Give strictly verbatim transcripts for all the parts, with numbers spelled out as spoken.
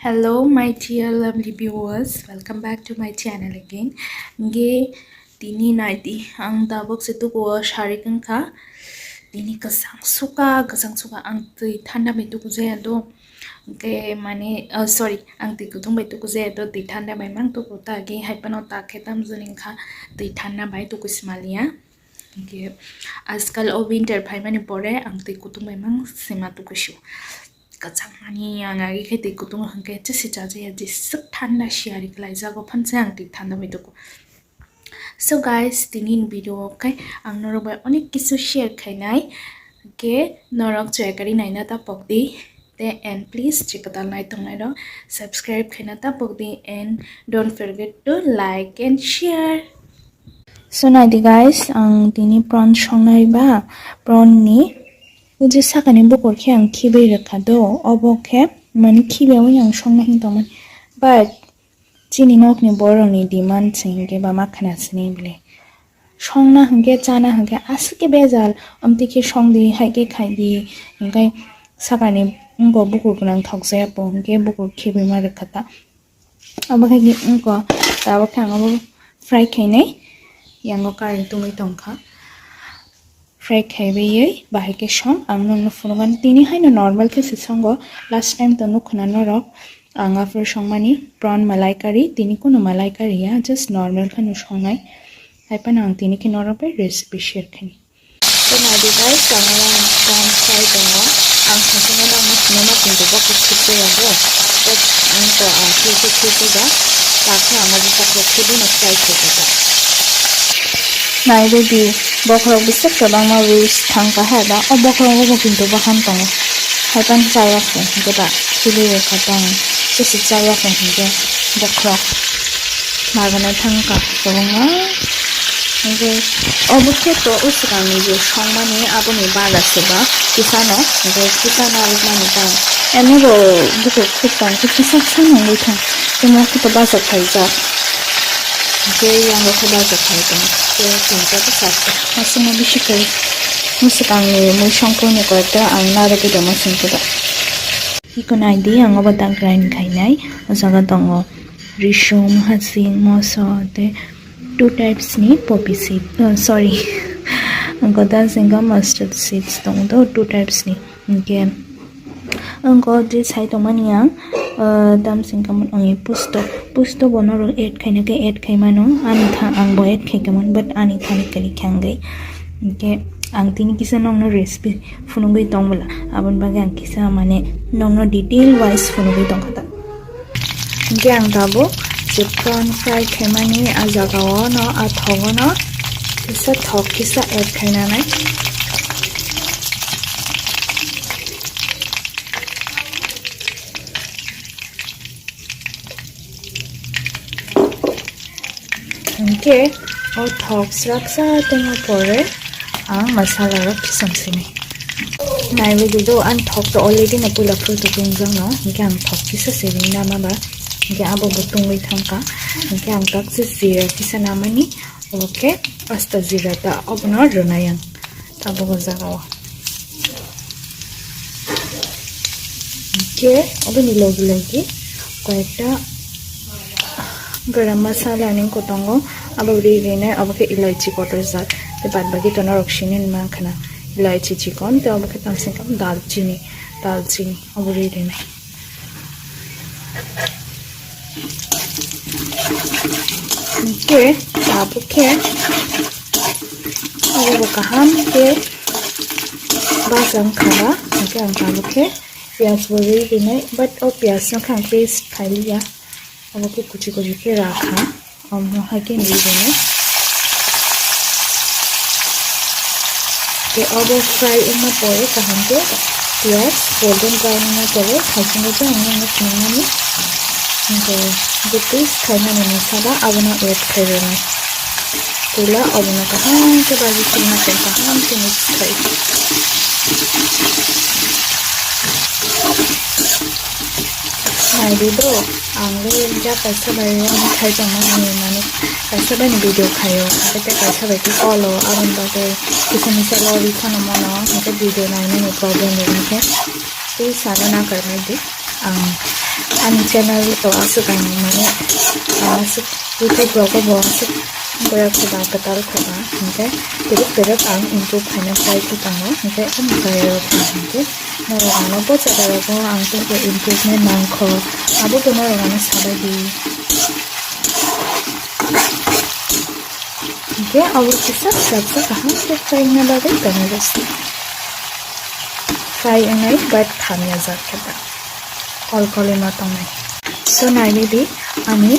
Hello, my dear lovely viewers, welcome back to my channel again. Hingke tini naidi ang tabuk se tukuo sarik wngkha. Tini kwchang suka, kwchang suka ang twi thanda bai tuku jaya do. Hingke mane, oh, sorry, ang twi kutung bai tuku jaya do, twi thanda bai mang tuku ta agi hai phano ta khe tamjani wngkha twi thanda bai tuku smalia. Hingke ajkal o winter phaimani pore ang twi kutung bai mang sima tuku su. Kwchangmani ang agi khe twi kutung hwnkhe chisi chajaya jeswk thanda siyari kwlaijago phansa ang twi thanda bai tuku. So guys, tini ni video o khe ang norok bai onek kisu share khainai. Hwnkhe norok chayakari naina ta pokdi. Te and please chikatal nai tongnai rok subscribe khaina ta pokdi and don't forget to like and share. So naidi guys, ang tini prawn songnai ba, prawn ni uji sakani bukur khe ang khibi rwkha do, obo khe mani khibi wi ang songna hin tongmani. But chini nokni borokni demand se hinkhe ba ma khna sini bile. Songna hinkhe chana hinkhe aswk khe bejal, amtwi khe songdi, hai khe khaidi, hinkhe sakani wngkha bukur gwnang thokjaya po hinkhe bukur khibi ma rwkha ta. Obo khe wngkha, tabuk khe ang obo fry khainai, yango current tungwi tongkha. Fry khaiwi bahai khe song ang nokno phunukgani. Tini haino normal khe se songo, last time to nukhuna norok ang aphuru songmani prawn malai curry, tini kunu malai curry ya, just normal kheno songnai. Hai phano ang tini khe norok bai recipe share khaini. Tei naidi guys, ang prawn fry tongo, ang songkhe norokno phunukma tongkhe bokhe khibjaya bo, but ang to ah khibwi khibwi ba, takhe ang obo bokhorok khibwino fry khaikha ta. Nai rwdi, bokhorok bwswk kwbangma views thang kha hai ba, o bokhorok bo kintu baham tongo. Hai phano chaya khe, hinkhe ba, chili rwkha tong, chisi chaya khe hinkhe bokhorok magana thang kha kwbangma. Hinkhe obo khe to o swkangni je songmani aboni bala se ba kisano, hinkhe kisano arwkmani tong. Emni bo bukur khuk tong khe kisa kisa nungwi thang, tei mo khe to bachak phaijak. Hinkhe yango khe bachak phai tong. Tei tongsa khe saksa. Aswkno bisi kwrwi. Mwswkangni mui songphuruni koyekta ang narwgwi tongma songkhe ba. Iko naidi ang obo ta grind khainai. O jaga tongo risum, hasing, moso, tei two types ni poppy seed. Oh, sorry. Ang kotor singkha mustard seeds tongo to two types ni. Hinkhe Ang o je sai tongmani ang, ah, tam singkha mano, ang pusto, pusto bo norok add khaina khe add khai mano, ani tha ang bo add khai kha mano, but ani thani kwrwi khe ang gai. Hinkhe ang tini kisa nokno recipe phunugwi tong bwla, aboni bagwi ang kisa mane nokno detail wise phunugwi tong kha ta. Hinkhe ang tabuk je prawn fry khaimani a jagao no, a thogo no kisa thok kisa add khainanai. Hinkhe o thok srapsa tongma pore ang masala rok kisa sini. Naiwi di do, ang thok to already no puila phul to tungjakno, hinkhe ang thok kisa sini nama ba, hinkhe abo bo tungwi thangkha, hinkhe ang taksa jira kisa namani, obo khe asta jira ta obono rwnai ang. Tabuk o jaga o. Hinkhe oboni logi logi koyekta garam masala ni kotongo abo ri rinai, abo khe elaichi kotor jak. Tei bad bagi to norok sini mankha na, elaichi chikon tei abo khe tamsing khe dalchini, dalchini abo ri rinai. Hinkhe tabuk khe abo bo kaham khe bajang kha ba, hinkhe ang tabuk khe piyaj bo ri rinai, but o piyaj no khe ang paste khai liya, abo khe kuchi kuchi khe ra kha. Omo hai khe nwi rwnai. Tei obo fry wngma pore kaham khe piyaj golden brown wngma pore haichingwi khe ang nokno swnamani. Hinkhe je paste khaimani masala abono add khai rwnai. Puila obono kaham khe baji sima khe kaham khe mix khai. Naidi bro, ang le ja kaisa bai rang khai tongmani, mane kaisa bai ni video khaio, hwnkhe tei kaisa bai khe call o, aboni bagwi kisa misa lo ri phano mano, hwnkhe video nainani problem rwgwi khe tei sana nakarnai di. Ang ani channel to aswk ang mane, ah, aswk YouTube rogo bo aswk boya khoba kwtal khoba, hinkhe kwrwk kwrwk ang improve khaina try khe tongo, hinkhe ani try rok ang hinkhe norok ano bo jaga rogo ang tongkhe improvement nangkho, abo bo norok ano sabai di. Hinkhe abo kisa kisa kaham khe fry wngna bagwi tongo. Fry wngnai but khamya jak khe ta. Kol kol ma tongnai. So nailidi ani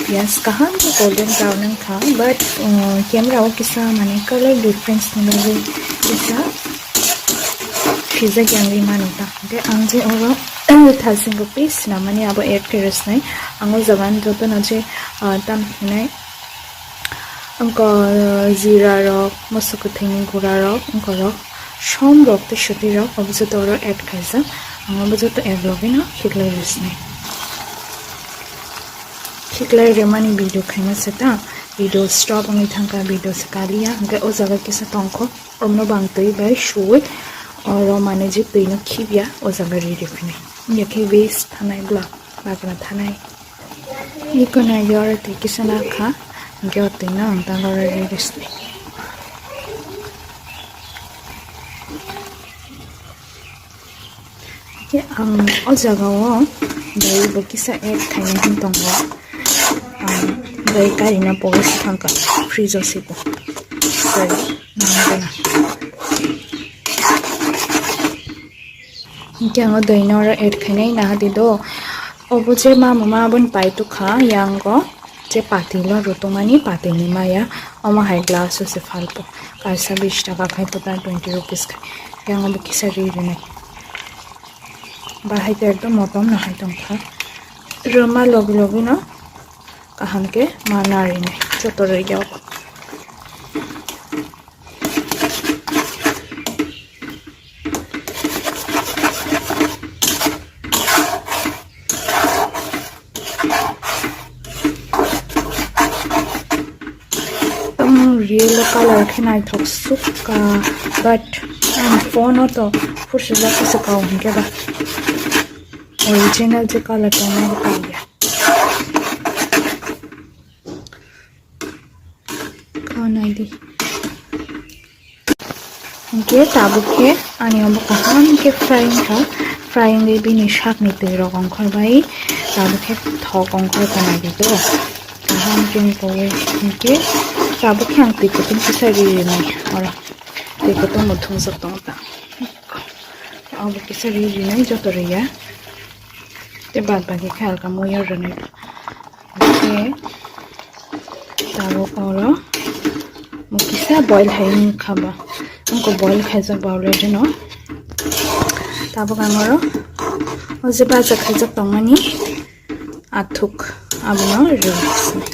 piyaj kaham khe golden brown wngkha, but, uh, camera o kisa mane color difference ni bagwi kisa khijak yang ri mano ta. Hinkhe ang je oro thalsingo paste swnamani abo add khe rwsnai. Ang o jaga jotono je, uh, tam khinai Wngkha jira rok, moso kwthwini gura rok, wngkha rok som rok tei sotwi rok, obo joto oro add khaijak. Ang obo joto ek logi no khiklai rwsnai. Khiklai rwmani video khaima se ta, video stop wngwi thangkha, video se kaliya, hwnkhe o jaga kisa tongkho, omno bang twi bai suwi, oro mane je twi no khibya, o jaga ri rw phinai. Wngya khe waste thanai bwla, bagra thanai. Iko nai oro twi kisa nakha, hwnkhe o twi no ang ta oro ri rwsnai. Khe ang o jaga o dai bo kisa add khaina hin tongo. Ang dai karina pogwi se thangkha fridge o siko. Dai nang gana. Hinkhe ang o dai no oro add khainai naha di do. Obo je ma mama aboni pai tukha yang o. Je pati lo rutungmani pati ni maya, omo hai glass o se phalpo, kaisa bish taka khai putar twenty rupees khai, yang bo kisa ri rinai. Bahai to ekdom motom no hai tongkha, rwma logi logi no kaham khe ma na rinai, joto rwya. Tamo real colour khe naithok sukha, but ang phone o to phursa jak khe se kau hinkhe ba original je colour tongma bo kaiya. Kau naidi. Hinkhe tabuk khe ani omo kaham khe fry wngkha, fry wngwi bini sakni twi rok ongkhor bai tabuk khe thok ongkhor kha naidi do, kaham khe wngkha o. Hinkhe tabuk khe ang twi kutung kisa ri rinai oro, twi kutung bo thungjak tongo ta, obo kisa ri rinai joto riya tei bad baki khe alka muiya rwnai. Khe tabuk oro mo kisa boil hai wngkha ba, wngkha boil khaijak ba already no. Tabuk ang oro o je baja khaijak tongmani athuk abono rwsnai.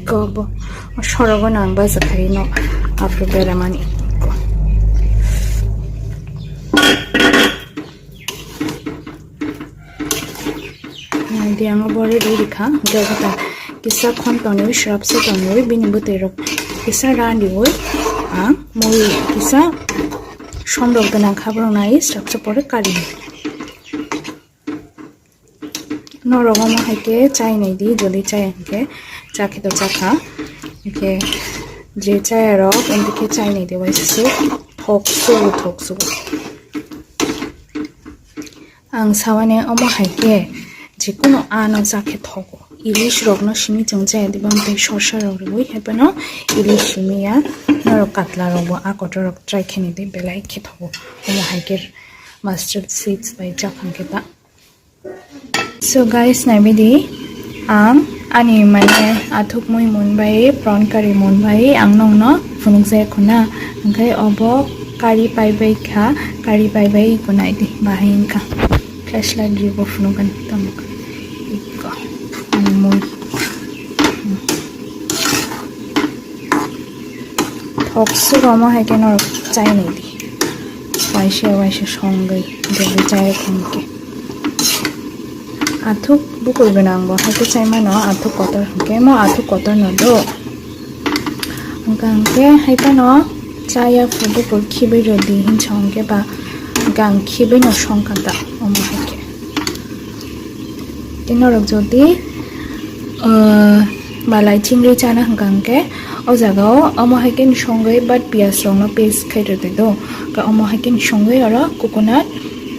Kobo sorogo nang baja khai no after beramani. Diyango bore diri kha, kisa khon tonwi, srapsa tonwi, bini bwtwi rok kisa randiwi, ang mui kisa somrok gwnang kha, borok nai srapsa pore kari. Norok omo hai khe chai nai di, jodi chai hwnkhe cha khe to cha kha. Hwnkhe je chaya rok, omo khe chai nai di, waisa se thok sugo, thok sugo. Ang sawani omo hai khe jikunu ano cha khe thogo. Ilish rokno simi chwng chaya diba, tei sorsa rok rwui hai phano ilish simi ya. Norok katla rokbo a kotor rok try khe nai di, belai khe thogo. Omo hai khe mustard seeds bai chaphang khe ta. So guys, naibidi ang ani mane athuk mui mun bai, prawn curry mun bai ang nongno phunukjai khuna. Hwnkhe obo curry pai bai kha, curry pai bai kunai di bahai wngkha. Flashlight ribo phunukgani tamo kha. Ikko ani mui. Thok sugo omo hai khe norok chai nai di. Waisa waisa songwi jodi chai khon khe. Athuk Bukur gwnang bo hai khe chai mano, athuk kotor hwnkhe mo athuk kotor no do. Hwnkha hwnkhe hai phano chaya phu bukur khibi rwdi hinsa hwnkhe ba gang khibi no songkha ta omo hai khe. Tei norok jodi, uh, malai chingri chana hwnkha hwnkhe o jaga o omo hai khe songwi but piyaj rok no paste khai rwdi do. Ka omo hai khe songwi oro coconut,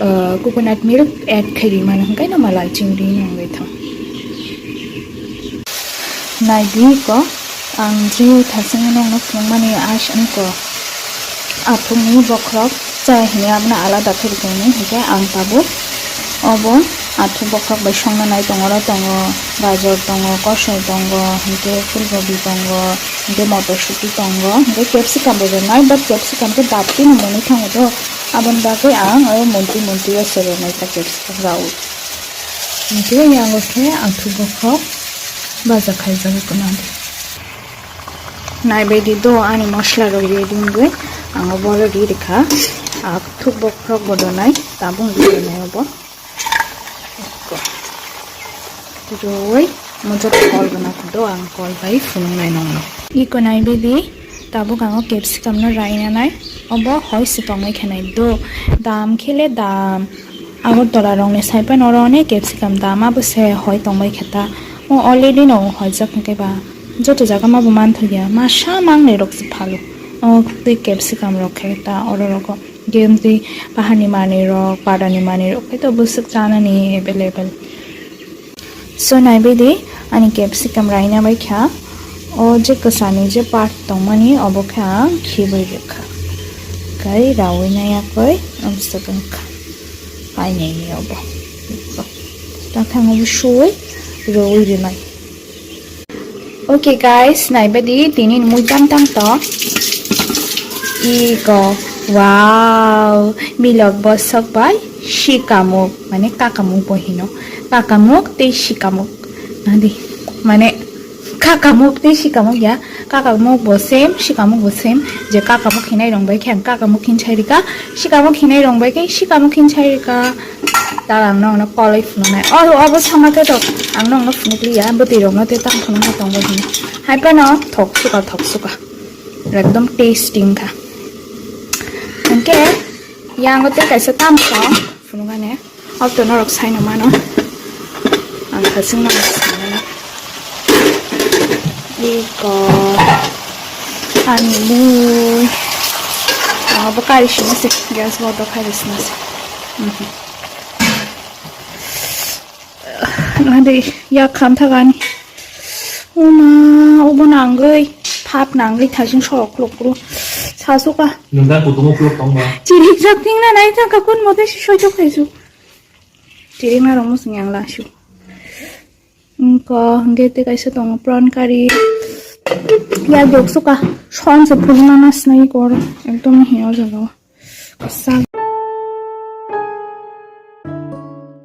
uh, coconut milk add khai ri mano hwnkhe no malai chingri no wngwi thang. Naidi ko ang je thasing nokno phunukmani ais wngko. Aphukni bokhorok chaya hwnwi abono alada khe rwkha hwnwi hwnkhe ang tabuk obo aphuk bokhorok bai songna nai tongo, oro tongo gajor tongo, kosoi tongo, hwnkhe phulgobi tongo, hwnkhe motorsuti tongo, hwnkhe capsicum bo rwnai, but capsicum khe daptino mwnwi thango do, aboni bagwi ang o monti monti o se rwnai ta capsicum rao. Hwnkhe yango khe athuk bokhok baja khaijagwi kwmadi. Naibaidi do ani mosla rok ready wngwi ang obo ri rikha. Athuk bokhok bo donai tabung ri donai obo. Roi mojot kol gana do ang kol bai phunuknai nongno. Iko naibaidi tabuk ang o capsicum no raina nai obo hoi se tongwi khe nai do dam khele dam. Agartala rokni saipan oro onek capsicum dam abo se hoi tongbai khe ta. O already no hoijak hwnkhe ba joto jaga ma bo manthokya, masa mangnwi rok se phalo. O tei capsicum rok khe ta oro rogo. Game tei paharni manwi rok, padani manwi rok khe to bwswk chanani available. So naibaidi ani capsicum raina bai kha. O je kwchani je part tongmani obo khe ang khibai rwkha. Kai rawi nai yakoi amswk wngkha. Painai ni obo. Tathang obo sui rawi rinai. Okay guys, naibaidi tini mui tam tam to. Iko, wow, milok bosok bai sikamuk, mane kakamuk bo hino. Kakamuk tei sikamuk. Nadi, mane kakamuk tei sikamuk ya. Kakamuk bo same, sikamuk bo same. Je kakamuk hinai rong bai khe ang kakamuk hin chai rika, sikamuk hinai rong bai khe sikamuk hin chai rika. Tala ang nokno koloi phunuknai. O, obo sama khe to ang nokno phunukliya, bwtwi rokno tei tang phunukna tongo hino. Hai phano thok suka, thok suka. Ekdom tasty wngkha. Hwnkhe yango tei kaisa tamsong phunukani. Ob to norok saino mano. Ang khasing no sanani. Iko ani mui. Ang obo kari sinase, gas bo oto kari sinase. Mhm. Nadi ya kham thagani. Uma, obo nangwi, phap nangwi thajin sorok klok kru. Sasuka. Nungda kutungo klok tongma. Chirik jak tingna nai thangka kun mote si soitok thaisu. Chirik na romo sing yang lasu. Wngkha hwnkhe tei kaisa tongo prawn curry. Yak dok suka. Son se phulna na sinai kor. Ekdom hi o jaga o. Kwchak.